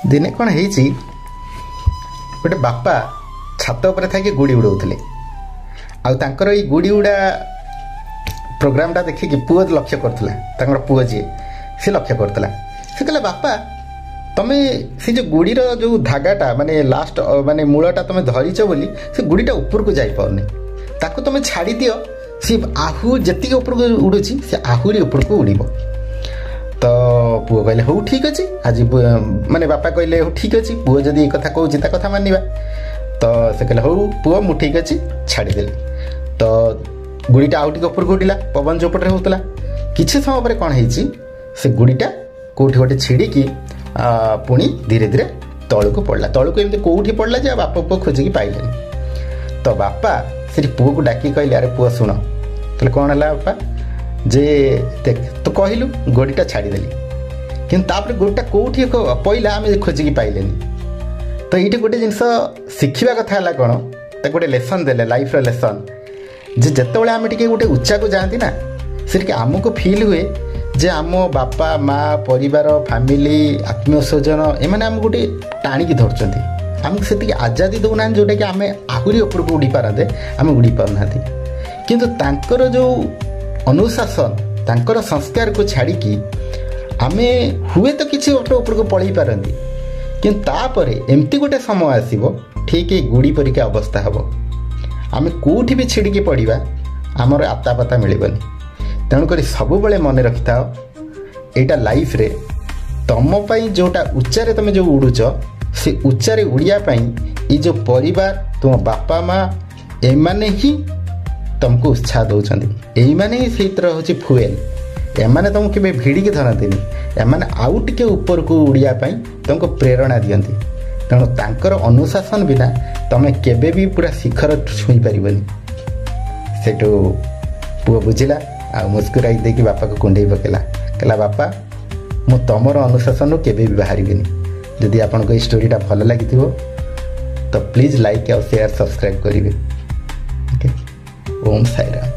ଦିନେ କ'ଣ ହେଇଛି, ଗୋଟେ ବାପା ଛାତ ଉପରେ ଥାଇକି ଗୁଡ଼ି ଉଡ଼ଉଥିଲେ। ଆଉ ତାଙ୍କର ଏଇ ଗୁଡ଼ି ଉଡ଼ା ପ୍ରୋଗ୍ରାମଟା ଦେଖିକି ପୁଅ ଲକ୍ଷ୍ୟ କରୁଥିଲା। ତାଙ୍କର ପୁଅ ଯିଏ, ସେ ଲକ୍ଷ୍ୟ କରୁଥିଲା। ସେ କହିଲା, "ବାପା, ତମେ ସେ ଯେଉଁ ଗୁଡ଼ିର ଯେଉଁ ଧାଗାଟା, ମାନେ ଲାଷ୍ଟ, ମାନେ ମୂଳଟା ତମେ ଧରିଛ ବୋଲି ସେ ଗୁଡ଼ିଟା ଉପରକୁ ଯାଇପାରୁନି। ତାକୁ ତମେ ଛାଡ଼ିଦିଅ, ସିଏ ଆହୁ ଯେତିକି ଉପରକୁ ଉଡ଼ୁଛି, ସେ ଆହୁରି ଉପରକୁ ଉଡ଼ିବ।" ତ ପୁଅ କହିଲେ, "ହଉ, ଠିକ୍ ଅଛି।" ଆଜି ମାନେ ବାପା କହିଲେ, "ହଉ, ଠିକ୍ ଅଛି, ପୁଅ ଯଦି ଏ କଥା କହୁଛି, ତା କଥା ମାନିବା।" ତ ସେ କହିଲେ, "ହଉ ପୁଅ, ମୁଁ ଠିକ୍ ଅଛି, ଛାଡ଼ିଦେଲି।" ତ ଗୁଡ଼ିଟା ଆଉ ଟିକେ ଉପରକୁ ଉଠିଲା, ପବନ ଯେଉଁ ପଟରେ ହେଉଥିଲା। କିଛି ସମୟ ପରେ କ'ଣ ହେଇଛି, ସେ ଗୁଡ଼ିଟା କେଉଁଠି ଗୋଟେ ଛିଡ଼ିକି ପୁଣି ଧୀରେ ଧୀରେ ତଳକୁ ପଡ଼ିଲା। ତଳକୁ ଏମିତି କେଉଁଠି ପଡ଼ିଲା ଯେ ଆଉ ବାପା ପୁଅ ଖୋଜିକି ପାଇଲେନି। ତ ବାପା ସେଠି ପୁଅକୁ ଡାକି କହିଲେ, "ଆରେ ପୁଅ, ଶୁଣ।" କହିଲେ, "କ'ଣ ହେଲା ବାପା?" ଯେ ଦେଖ, ତୁ କହିଲୁ, ଗୋଡ଼ିଟା ଛାଡ଼ିଦେଲି, କିନ୍ତୁ ତାପରେ ଗୋଡ଼ିଟା କେଉଁଠି ପଇଲା, ଆମେ ଖୋଜିକି ପାଇଲେନି। ତ ଏଇଠି ଗୋଟେ ଜିନିଷ ଶିଖିବା କଥା ହେଲା କ'ଣ, ତାକୁ ଗୋଟେ ଲେସନ୍ ଦେଲେ, ଲାଇଫ୍ର ଲେସନ୍, ଯେ ଯେତେବେଳେ ଆମେ ଟିକେ ଗୋଟେ ଉଚ୍ଚାକୁ ଯାଆନ୍ତି ନା, ସେ ଟିକେ ଆମକୁ ଫିଲ୍ ହୁଏ ଯେ ଆମ ବାପା ମା, ପରିବାର, ଫ୍ୟାମିଲି, ଆତ୍ମୀୟ ସ୍ୱଜନ, ଏମାନେ ଆମକୁ ଗୋଟେ ଟାଣିକି ଧରୁଛନ୍ତି, ଆମକୁ ସେତିକି ଆଜାଦି ଦେଉନାହାନ୍ତି, ଯେଉଁଟାକି ଆମେ ଆହୁରି ଉପରକୁ ଉଡ଼ି ପାରନ୍ତେ, ଆମେ ଉଡ଼ି ପାରୁନାହାନ୍ତି। କିନ୍ତୁ ତାଙ୍କର ଯେଉଁ ଅନୁଶାସନ, ତାଙ୍କର ସଂସ୍କାରକୁ ଛାଡ଼ିକି ଆମେ ହୁଏତ କିଛି ଗୋଟେ ଉପରକୁ ପଳେଇ ପାରନ୍ତି, କିନ୍ତୁ ତାପରେ ଏମିତି ଗୋଟେ ସମୟ ଆସିବ, ଠିକ୍ ଏଇ ଗୁଡ଼ି ପରିକା ଅବସ୍ଥା ହେବ। ଆମେ କେଉଁଠି ବି ଛିଡ଼ିକି ପଡ଼ିବା, ଆମର ଆତାପାତା ମିଳିବନି। ତେଣୁକରି ସବୁବେଳେ ମନେ ରଖିଥାଅ, ଏଇଟା ଲାଇଫରେ ତମ ପାଇଁ ଯେଉଁଟା ଉଚ୍ଚାରେ ତମେ ଯେଉଁ ଉଡ଼ୁଛ, ସେ ଉଚ୍ଚାରେ ଉଡ଼ିବା ପାଇଁ ଏଇ ଯେଉଁ ପରିବାର, ତୁମ ବାପା ମା, ଏମାନେ ହିଁ ତୁମକୁ ଉତ୍ସାହ ଦେଉଛନ୍ତି। ଏଇମାନେ ହିଁ ସେଇଥିର ହେଉଛି ଫୁଏଲ୍। ଏମାନେ ତୁମକୁ କେବେ ଭିଡ଼ିକି ଧରନ୍ତିନି, ଏମାନେ ଆଉ ଟିକେ ଉପରକୁ ଉଡ଼ିବା ପାଇଁ ତୁମକୁ ପ୍ରେରଣା ଦିଅନ୍ତି। ତେଣୁ ତାଙ୍କର ଅନୁଶାସନ ବିନା ତୁମେ କେବେ ବି ପୁରା ଶିଖର ଛୁଇଁ ପାରିବନି। ସେଇଠୁ ପୁଅ ବୁଝିଲା ଆଉ ମୁସ୍କୁରାଇ ଦେଇକି ବାପାକୁ କୁଣ୍ଢେଇ ପକେଇଲା। କହିଲା, "ବାପା, ମୁଁ ତମର ଅନୁଶାସନରୁ କେବେ ବି ବାହାରିବିନି।" ଯଦି ଆପଣଙ୍କୁ ଏଇ ଷ୍ଟୋରିଟା ଭଲ ଲାଗିଥିବ, ତ ପ୍ଲିଜ୍ ଲାଇକ୍ ଆଉ ସେୟାର, ସବସ୍କ୍ରାଇବ୍ କରିବେ। ଓକେ, ଓମ୍ ସାଇରାମ।